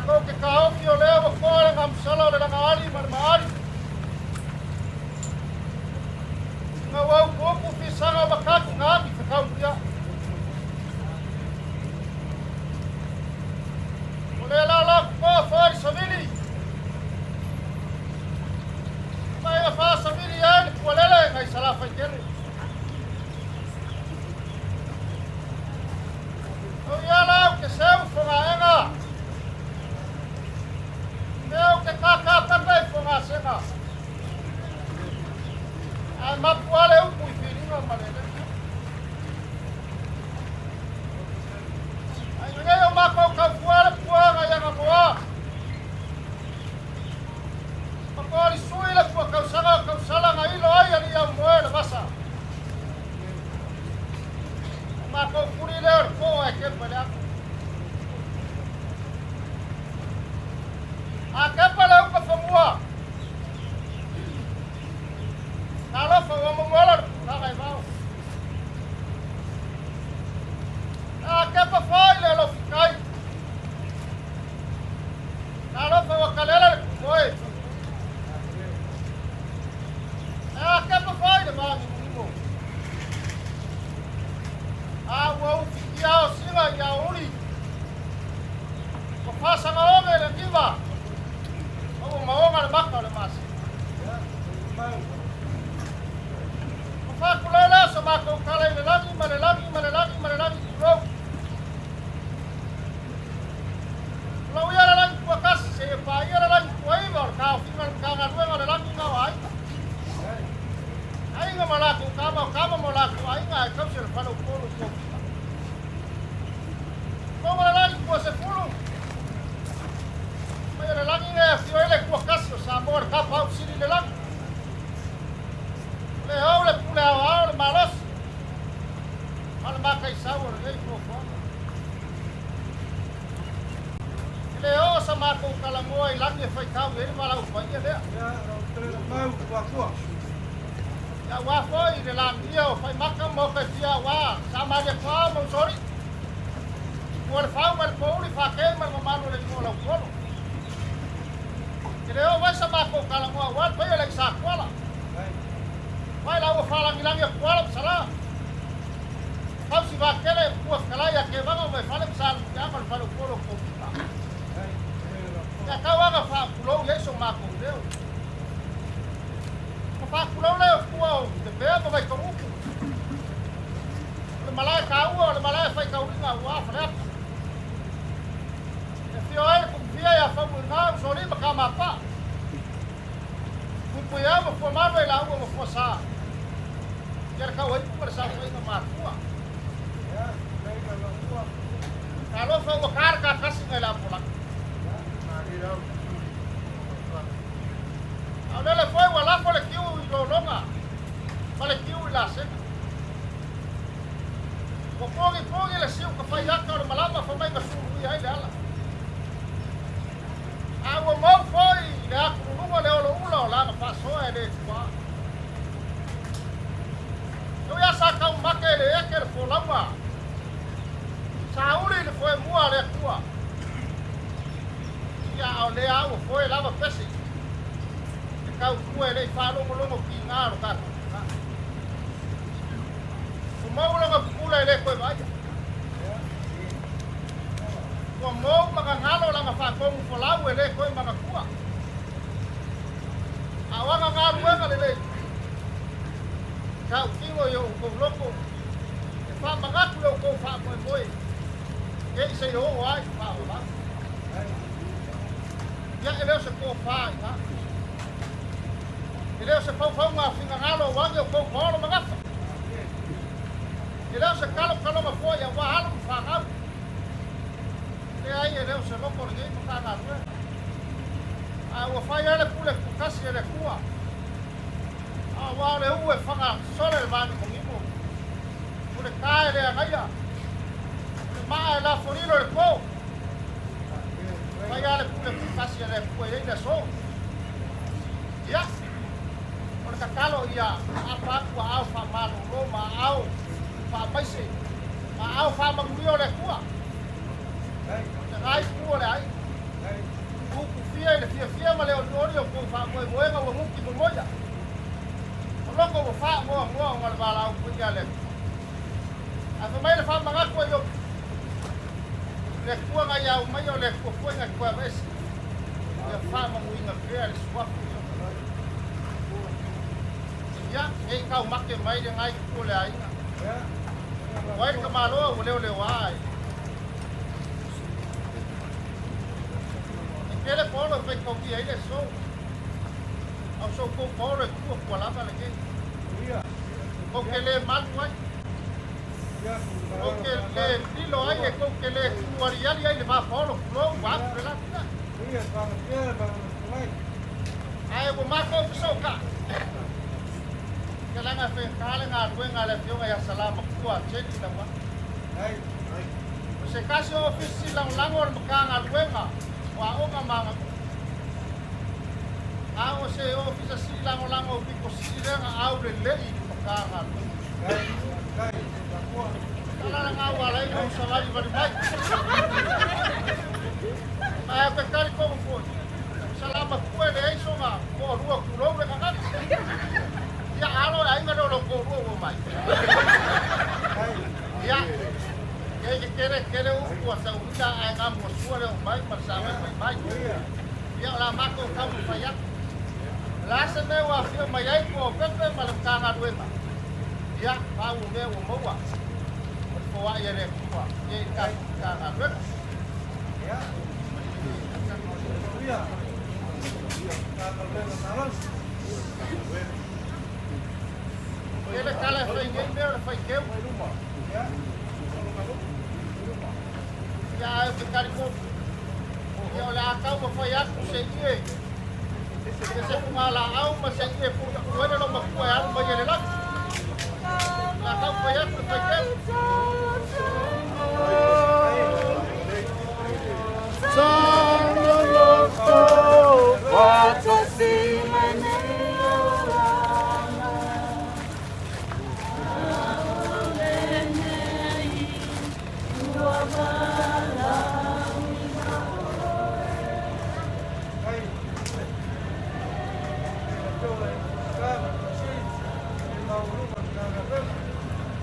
Matou te taofi o lea ua toa le gamusala o le lagaali ma le maali. Ina ua utuutu fisaga o matatu na agi fetaulia. O le lala toa foi le savili. Mai na fa savili ai le pualele ngai Salafaitele. O ia la ou te seu fogaega. Me ou te kākā pepe i fogasega. Ae mapu ale upu i filiga ma le lele. Ai nei o mākou kaufua le puaga i Agamoa. Makoali sui le pua kausaga o kausala nga ilo ai ali au moe le vasa. O matou fuli lea o le po ae kepa i le ato. A kepa le uka fanua, talofa ua momola le putaga i vao. A kepa foi le alofi kai, talofa ua kalela le kumoe. A kepa foi le vāgimogimo. A ua ufitia o sila i aouli. Ua faasagaoge le niva, ma ua maoga le maka o le masina. Ua faatulou lea o sa matou tala i le lagi ma le lagi ma le lagi ma le lagi tulou. Tulou ia le lagi tuatasi seia paia le lagi tuaiva o le taofiga o le Matagaluega o le Lagi ma o Aiga. Aiga ma latou tama, o tama ma o latou aiga ae tausi e le faleupolu i tofiga. Tonga le lagi tua sefulu, mai o le lagi lea e afio ai le Atua tasi o Samoa le Tapaau sili i le lagi. O le ou le pule aoao le malosi ma le mataisau o lenei fuafuaga. E le oo sa matou talamoa i lagi e faitau i ai le valaau paia lea. Ia aua foi le lagia o Faimaka ma Okaifia aua Sa Maria Toa ma Usoalii. Ua le fau ma le pouli Fakei ma le mamalu o le igoa o Laupolo. E le oo ai sa matou talamoa aua le paia o le ai Sa Tuala. Vai la ua faalagilagi atu Tuala ma Salā. Tausi Vakele, Matua Fetalai ia Kevaga ma Vaifale ma Salutiaga o le Faleupolu o Kovita. Ia tau aga faatulou i ai so matou leo. Ona faatulou lea o tua o Tepea ma Vaitogutu. O le malae taua o le malae faitauina aua Faleata. E afio ai le Tumufia ia Faumuina, Usoalii ma Kamapa. Puipuiau ma Fuamalu e laua ma Fuasa. Ia le tauaipu ma le saofaiga matua. Talofa ua ta le tatasi nai le apolagi. A o lele foi ua lafo le tiu i lologa ma le tiu i lasega. Ua pogipogi le siu ka fai aka o le malama fa mai na suluia ai le ala. A ua mau foi le atululuga le oloula o lana faasoa e le tuaa. E ui a sa taumate e le eke le folauga, sa uli i le foemua a le Atua. Ia a o lea a ua foe lava pese e tautua e le i faalogologo tiga o lo tatou tina. Ua mau lona pupula e le toe vaaia. Ua mou ma gagalo lana faatonu folau e le toe manatua. A o ana galuega lelei, tautino i o outou loto, e faamanatu i o outou faamoemoe, e i seia oo ai i faaolau. Ia, e le o se tofa i ina. E le o se faufauga a finagalo auane o tou paolo ma gafa. E le o se kalokaloga foi aua alo ma fanau. Leai, e le o se loko lenei Matagaluega. A ua fai ai le pule tutasi e le Atua, aua o le u e faga sole le vanimonimo, o le ta e le agaia, o le maa e lafolilo i le po. Fai lava le pule tutasi e le Atua e i ai le aso. Ia, o le tatalo ia aapa atu aao faamalolo ma aao faamaise ma aao faamanuia o le Atua. O te gai pu o le aiga. Utufia i le fiafia ma le olioli o kou faamoemoega ua guti momoia. O loko ua faagoagoa ona o le valaau paia a le Atua. Ae fai mai le faamanatu a Iopu, O le Atua na ia aumaia, o le Atua foi na toe aveese. Ia faamanuina pea le suafa o Iopu. Ia, ne i taumate mai lena itu o le aiga. Ua ai le tamaloa ua leoleoa ai. E tele paolo e faitaulia ai le aso. A o so outou paolo e tua tua lava lenei. Tou te le malu ai. Tou te le lilo ai e tou te le tualiali ai i le va paolo tulou vaeatu le lafia. Ae ua matou fesootai. Ia leaga e faigata le galuega a le afioga ia Salamatua Jenny Lauaki. O se tasi o Ofisa Sili Lagolago o le Matagaluega o Aoga ma Aganuu. A o se Ofisa Sili Lagolago pito sili lea na aulelei i le Matagaluega. Tala lena ua ala ai ona ou savalivali mai. Ae ou te talitonu foi, o Salamatua e leai sona toalua tulou le gagana. Ia alo e aiga lea o lou toalua ua omai. Ia, e te tele tele upu a Sauina ae na muasua le oo mai ma le savaivai mai. Ia, o le a matou taumafai atu. O le a se mea ua afio mai ai Tuaopepe ma le Matagaluega? Ia, pau o mea ua maua, o le foai a le Atua ia i le tatou Matagaluega. Tele tala e fai nei mea o le faiteu. Ia ae ou te talitonu, ia o le a taumafai atu se ie se se fugalaau ma se ie puupuu ai le loomatua e alu mai ai le lagi. O le a taumafai atu le faiteu.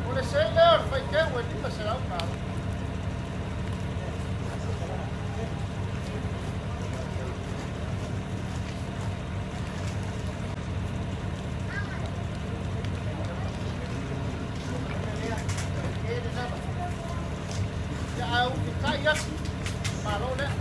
O le sei lea o le faiteu e $500. Ia ae ou fitai atu, malo lea.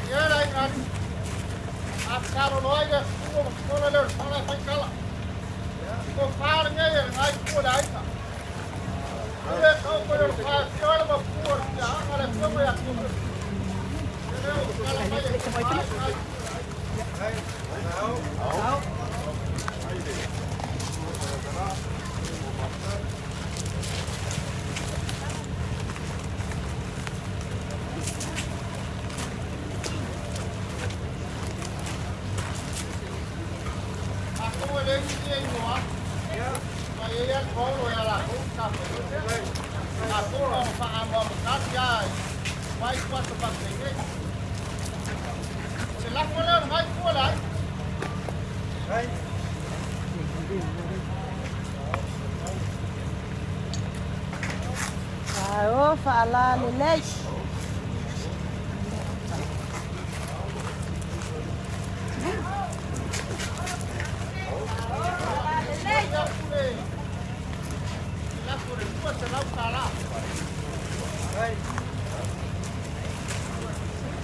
Ia le aiga alii, a fetalolo ai le atunuu ona fofola lea o le fala e fai tala. Tofa lenei e lena itu o le aiga. Pule taoto i lona faafia ai le mapu o le tiaaga le afioga ia Tuapepe. E le o tala mai e tofa e lena itu o le aiga. Matou e leai ni ia igoa. Ma e i ai lava le paolo ia latou i tatou. Matou na ona faaamoamo tali lava i vai atu aso faapenei. O le lafo lea o lena itu o le aiga. Malo faalalelei. Momoli atu le lafo i le $200.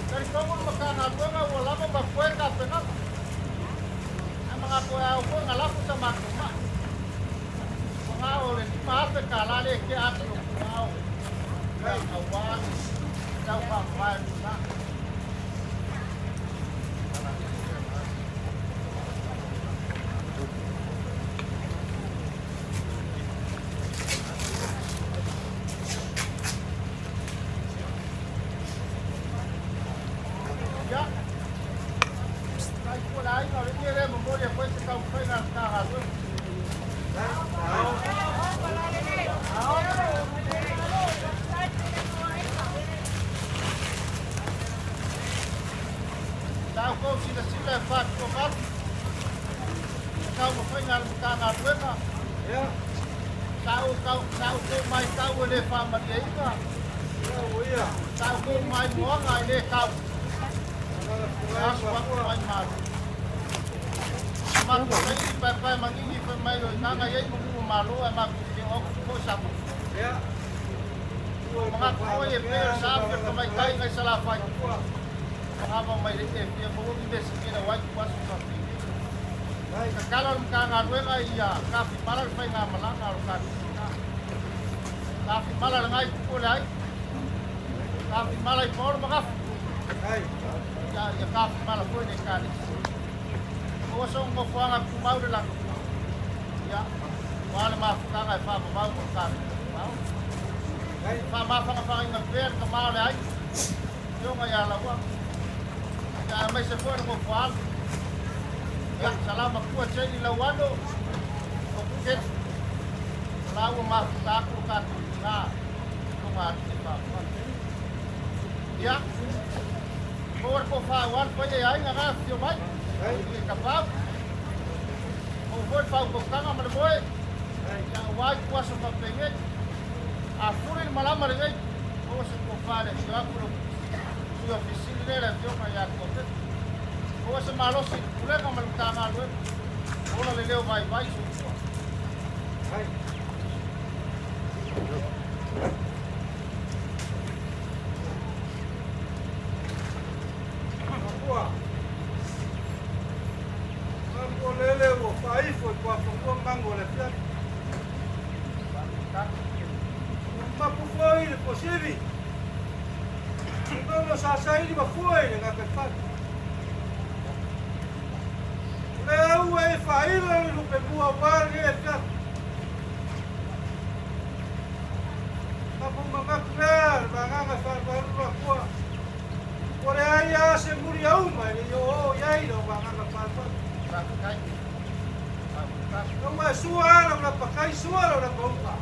Talitonu le Matagaluega ua lava ma foe tapenaga. Ae manatu e ao foi ona lafo sa matou mai. Ua na o le $5,000 lea e tea atu i lou tuaao aua le tau faamavae o lena. Matagaluega. Sa outou silasila e fatuamalu i taumafaiga a le Matagaluega. Sa outou matau e le faamalieina. Sa outou maimoaga e le tau. E asu atu mai malu. Matou saili paepae manini fai mai o igaga i ai manu o Malo ae matou te o atu foi sa Ua manatu foi e pei o le saafi o le tamaitai nai Salafai. Ava mai le e fia maua ni mea sikila o ai tu aso faapeni. Tatalo le Matagaluega ia tafimala le faigamalaga o le tatou tina. Tafimala le nai tupu o le ai. Tafimala i Paolo ma Gafa. Ia, ia tafimala foi le Ekalesia. Maua sou nofoaga tumau le lagi. Ia, ua le mafutaga e faavavau mo le tatou tumau. Faamafagafagaina pea le tama o le ai, Afioga ia Laua. Ia, aemaise foi le nofo alu. Ia, salama kua Jenny Lauano, o Puketi. O la ua mafuta atu lo tatou tina i luga alii e faavavau. Ia, maua le tofa aua le paia i aiga na afifio mai, i Tapaau. Maua foi le faautautaga ma le moe, ia aua ituaso faapenei. A fuli le malama lenei, maua se tofa i le afio atu o le Sui Ofisa Sili lea le Afioga ia Tuapepe. Maua se malosi i le Pulega ma le Matagaluega, ola le leo vaivai soifua. Makua. Mapu o lele ua faaifo i tuafanua magu o le afiafi. Ua mapu foi le fuasivi. Ua sa saili mafua i le gataifale. O lea ua e faaila le lupemua aua lenei afiafi. Mapu manatu lea le vagaga e faalualu Akua. Ua leai lava se muliauma e le i oo i ai lau vagaga faalualu. Lau e sua lau lapakai, sua lau lapauta.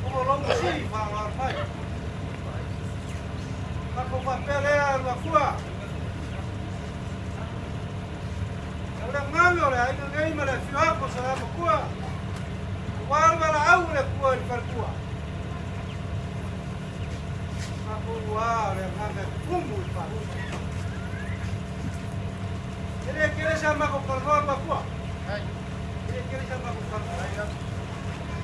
O lou masii faaaloalo mai. Matou faapea lea alu afua. O le agaga o le aiga nei ma le afio atu o Salamatua, aua le valaau a le Atua i le faletua. Matou ua o le agaga e tumu i le faalua. E le tele sa matou talanoa alu afua. E le tele sa matou talanoa.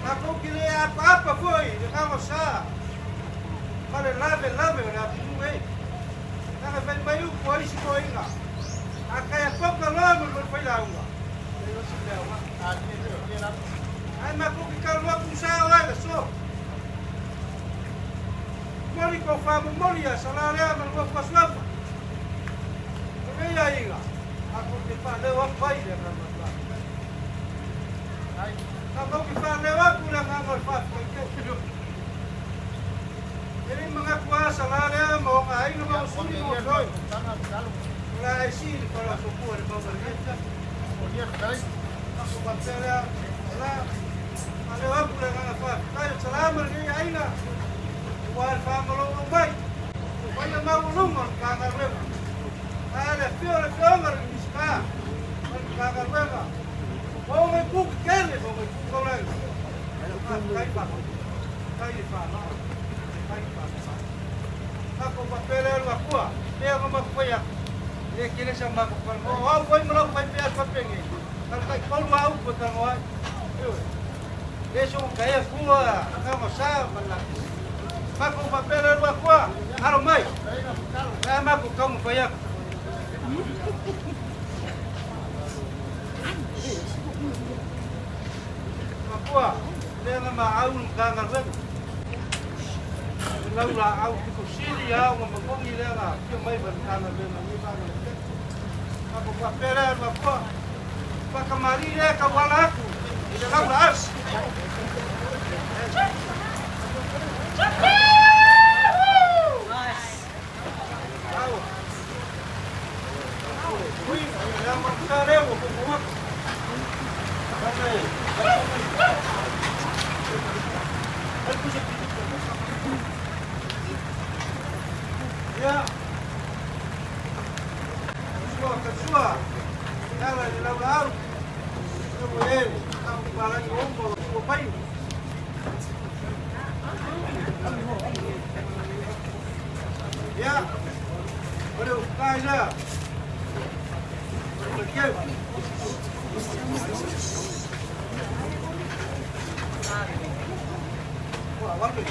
Matou te le apaapa foi i le agaga o sa ma le lavelave o le atunuu nei. Leaga fai mai upu a isi toeaiina, a taiapoka loa ma le failauga, e le o se mea aoga. Ae matou te talanoa tusa oe le aso. Momoli tou faamomoli ia Salaalea ma le nofo asuafa. O lenei aiga, matou te faaleo atu ai le agaga o le faafetai. Matou te faaleo atu le agaga o le faafetai tele. E le i manatu lava Salaalea ma ona aiga ma ona sui ma ona toi. O le a e sii le faleosopua i le mauga i lenei afiafi. Matou faapea lea, Sala, faaleo atu le agaga faafetai o Sala ma lenei aiga aua le faamalolo mai. O paia maualuga o le Matagaluega. A le afio o le Afioga i le Minisita ma le Matagaluega, o ona itu tetele ma ona itu taulaga. Faafetai faafetai le faaaloalo, faafetai le faaaloalo. Matou faapea lea Luatua, pei ona matou fai atu, e le tele sa matou talanoa, o au foi ma lau faipea atu faapenei, na o le taitolu lava upu e talanoa ai. Ioe. Le soona taea fua agaga o sa ma le lapisi. Matou faapea lea Luatua, alo mai, la matou taumafai atu. Luatua, lea na maau le Matagaluega. O lau laau pito sili lava ona manogi lea na afio mai ma le Matagaluega i lenei vaega o le afiafi. Matou faapea lea Luatua, faatamalii lea e tauala atu i le laulaasi. Ia. Sua kasua. Ala i lau lau. Ia mo e. Tau palangi ombo o pai. Ia. O le ukai lea. O le keu. Ua, wape.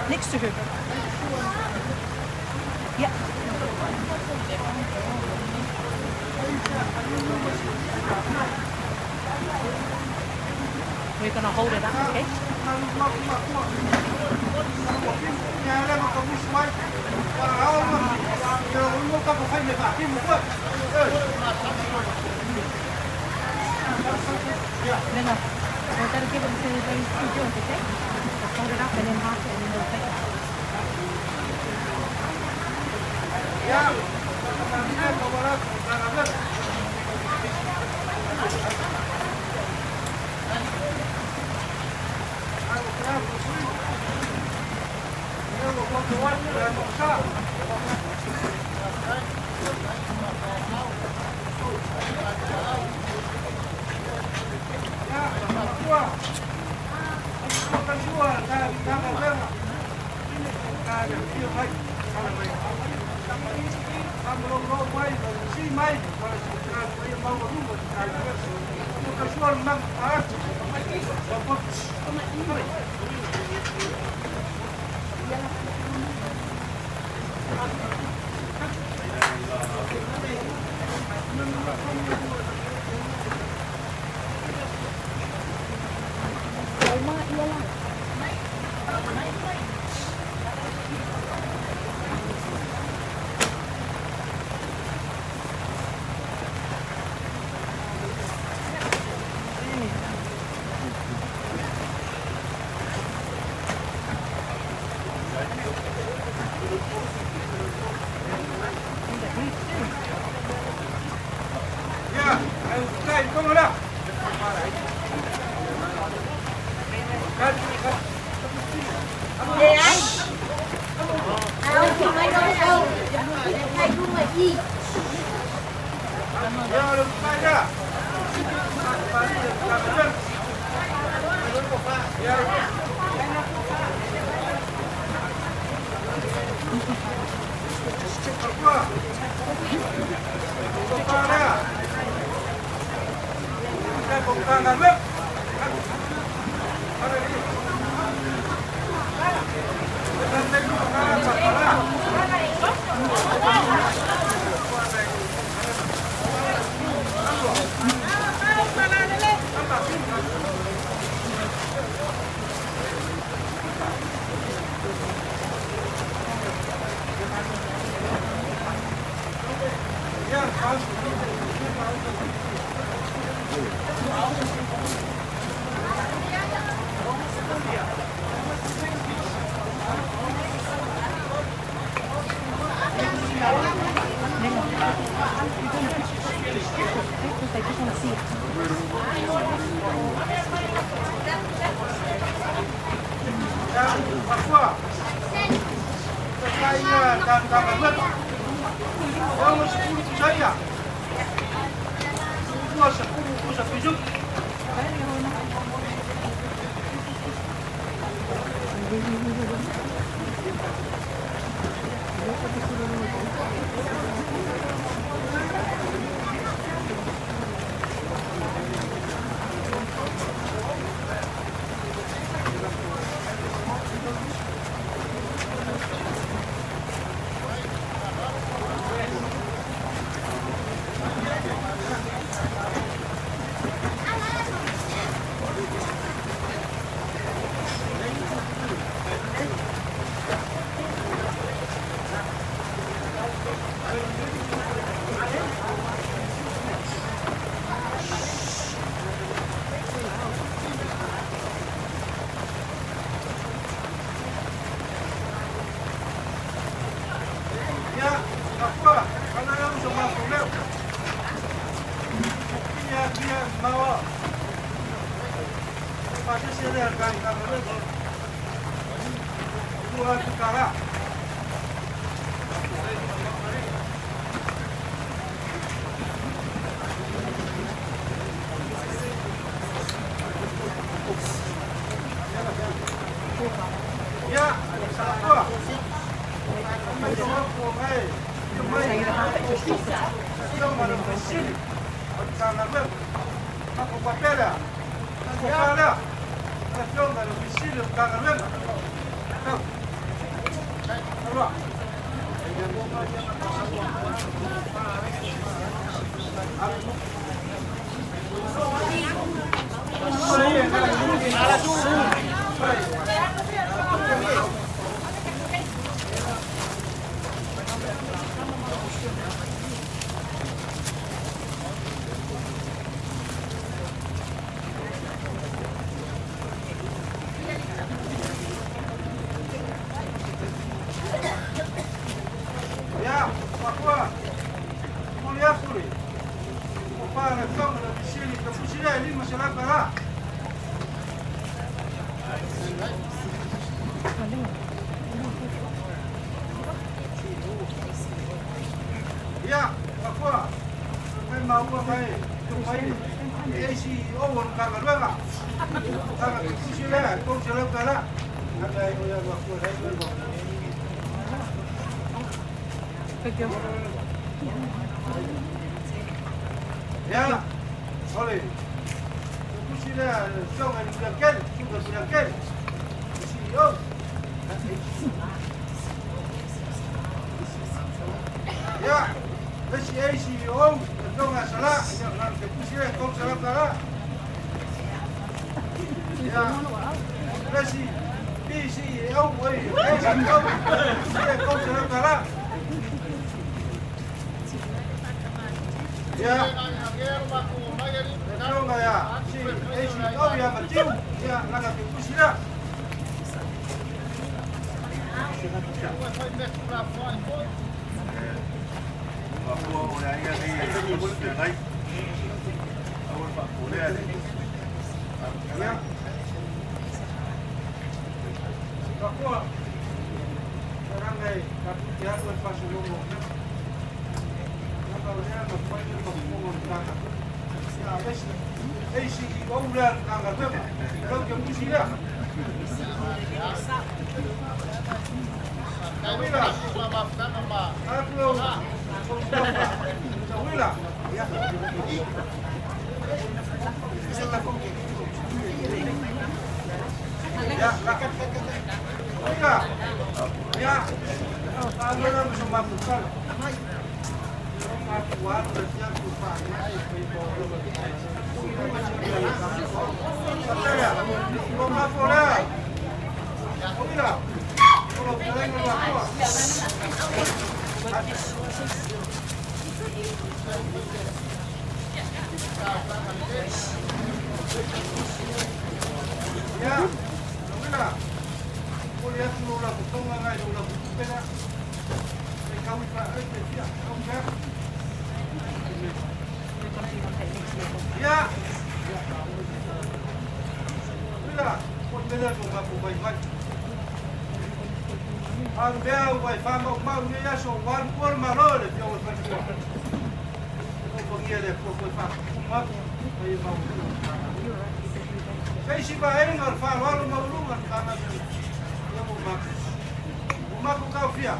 Next to her. Yeah. We're gonna hold it up, okay? No. We're gonna give it to those two girls, okay? So hold it up and then pass it and then they'll take it. Matagaluega. E 60 pusaia. 20 pusa pisuki. Ia, afua, ana ia uso mafu leo. Ia, ia, maua. Pasese lea kai kagaluega. 200 tala. Ia, afua. Mai o mafu mai. Mai. Ia ma le fesili. O le Matagaluega. Mako papelea. Mako falea. Le afioga i le fesili o le Matagaluega. Tau. Alua. Ia, makua. Moli atu le. O pa le afioga le fesili ka fusi lea e 500 tala. Ia, makua. Mai maua mai, tu mai. E si o o Matagaluega. Tanga ke fusi lea, 300 tala. Ata ai o ia makua dai o. Ia, ole. Fusi lea, afioga i le Pulakeli, suka Pulakeli. CEO. Ia, le si ACO, afioga Sala, ia na ke fusi lea, 300 tala. Ia, le si PCO, oi, ACO, fusi lea, 300 tala. Ia, afioga ia, si ACO ia Matiu, ia langa ke fusi lea. Ia. Kakua. Saranga e ka puti atu e fasolongo. Naka o lea ma fai le mafumongo o le tanga. Ia, vesi, ei si o lea le tanga lema. Lau ke musi lea. Tawila. Atu o Tawila. Ia. Ya, Tawila. Ya. Alo na mo sa mapukal. Ya, Tawila. Poli atu lo la kutonga ngai lo la kutupena. E kau i pa e te fia, kau fia. Ya. Tawila, poli mele ko mapu mai mai. Alu mea ua e whamau nei aso o walu kua le malo le fia o e whatua. O pangia le kua koe whakakuma atu, ai e mau lua. Seisi vaenga o le whaloalo mauluga le kanga ia mo maku. O maku kau fia.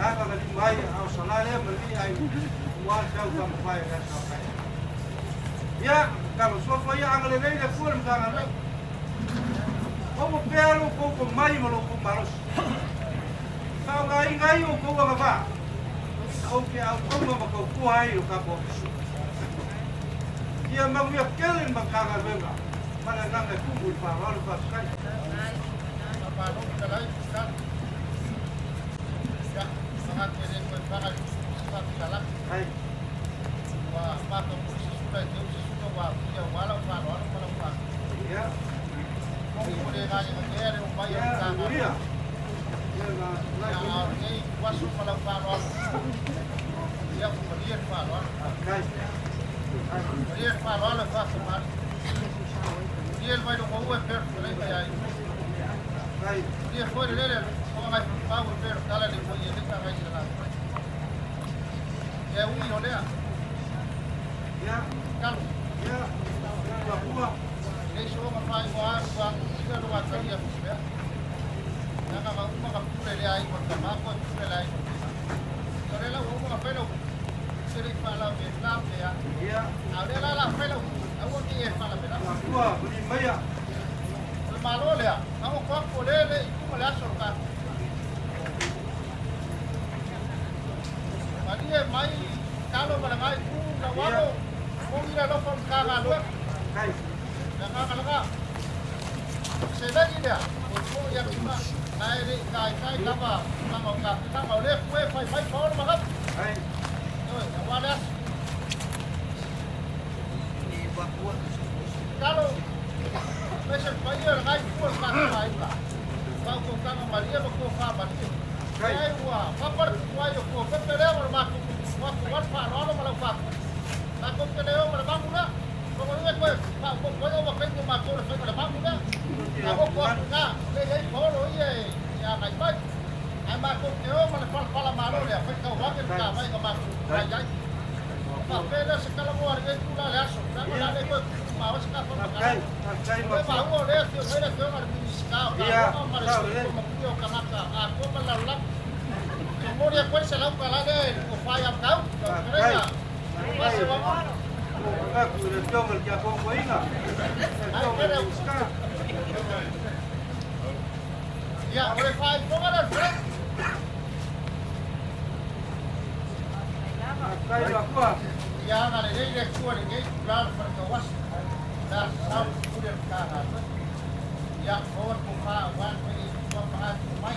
Aga la mai au sala lea ma li ai ua tau ka mawhai le asa kai. Ia, kalo sofo ia anga le lei le kua le mkanga le. O mo pea lo kou ko mai ma lo kou malosi. Whao ngā inga i o kou anga wā. Au ke au kou ma kou kua ai o ka po. Ia manguia kele ma kanga venga. Mana nanga kumu i whāwalu wha kai. Malo ka lai ka. Ia, sanga te le koe whanga sa te kala. Ai, Ua maka mo se sula te se sula wa ia wala wha lo ala wala wha. ia, Mo mo le ga ni ke re o mai ia, o ka. uria. Ia ngā Ia lai a nei waso wala wha lo. Ia ko maria wha lo. kai. Maria wha lo ala wha ma. Maria vai no mo e per le ai. Kai, Maria foi le le o ngai pa o per kala le mo ye le ka ngai la. Ia ui o lea. ia, Kalo. ia, ia la kua. Nei so ma fai mo a wa ina lo wa talia fu. Nanga ma uma ka pule le ai ko ta ma ko pule le ai ko. So le la uma ka felo. Se le fa la me la me ya. Ia, A le la la felo. A wo ki e fa la me la. la kua, mani maia. O le malo le a. A o ko ko le le i kuma le aso ka. Maria mai kalo ma ngai ku la walo. Mo ira lo fa ka ga lo. Kai, La ga ga ga. Se le ni lea. O ko ya ki ma. Nai re kai kai lava lava ka ka o le fue fai fai fa o ma ga. ai, Oi, a wa le. Kalo. Mese pai o ngai ku ka ka ai ka. Ka ko ka Maria ma ko fa Maria. kai. Ai ua, pa par ku ai o ko pe le ma ma ku wa ku wa fa ro ma la fa. Na ko ke le o ma ma mu na. Ko ko le ko pa ko ko o ma pe ko ma ko le fa ma mu na. Na ko ko na le ei ko lo ie ya ngai mai. Ai ma ko ke o ma le fa fa la ma lo le fa ka wa ke ka mai ka ma ku ai ai. Pa pe le se kala mo ari ku la le aso. Na ko la le ko ma o se ka fa ma ka. Kai, kai O ma le ma o le te o le te o ma minisika o Ia, ka ma le tau le. ko ma ku o ka ma ka a ko ma la la. Mo ria ko se la ka la le ko fa ya kau. Ka Kai. ka. Se wa mo. Ka ku le fionga le kia koko inga. Ai pere. Ia, o le fa i fonga le fre. Kai la kua. Ia nga le le kua le nei la fa ka was. La sa ku le ka ha. Ia ko ko fa wa ko i ko fa ko mai.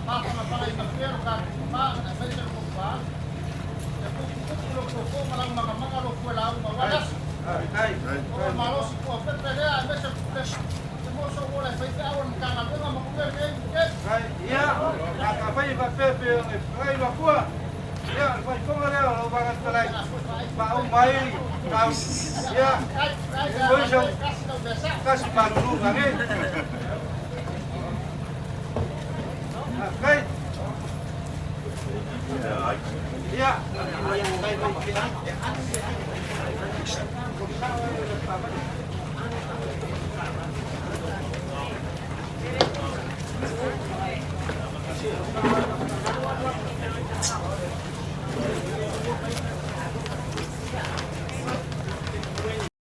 Ma fa ma fa i ma pero ka ma na me se ko fa. Ia ko ko ko ko ko ma la ma ma lo ko la ma wa las. Kai, O ma lo si ko pe pe le a me se ku le. Te mo so mo le fa i a o ka na ma ku le le ke. kai. Ia, a ka fai fa pepe o e kai la kua. Ia, le fai fonga lea o lau vanga talai. Pa au mai, kau. Ia, Ai ai kasi no besa. kasi maluluga nge. Kai. Ia. Kai.